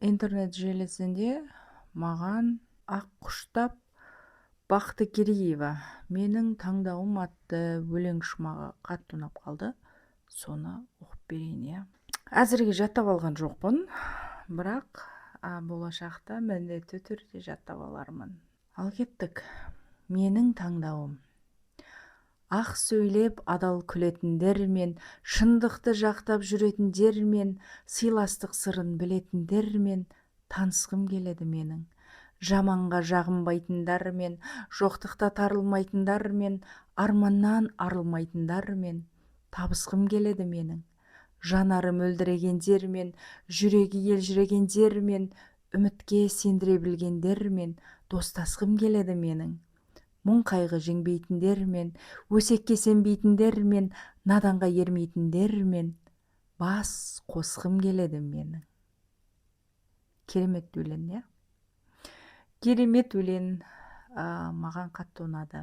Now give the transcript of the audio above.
Интернет желісінде маған Аққұштап Бақтыкереева «Менің таңдауым» атты өлең шумағы қатты ұнап қалды. Соны оқып берейін, иә. Әзірге жаттап алған жоқпын, бірақ болашақта міндетті түрде жаттап алармын. Ал кеттік. «Менің таңдауым». Ақ сөйлеп, адал күлетіндермен, шындықты жақтап жүретіндермен, сыйластық сырын білетіндермен танысқым келеді менің. Жаманға жағынбайтындармен, жоқтықта тарылмайтындармен, арманнан арылмайтындармен табысқым келеді менің. Жанары мөлдірегендермен, жүрегі елжірегендермен, үмітке сендіре білгендермен достасқым келеді менің. Мұң қайғы жеңбейтіндермен, өсекке сенбейтіндермен, наданға ермейтіндермен бас қосқым келеді менің. Керемет өлең, иә, керемет өлең. Маған қатты ұнады.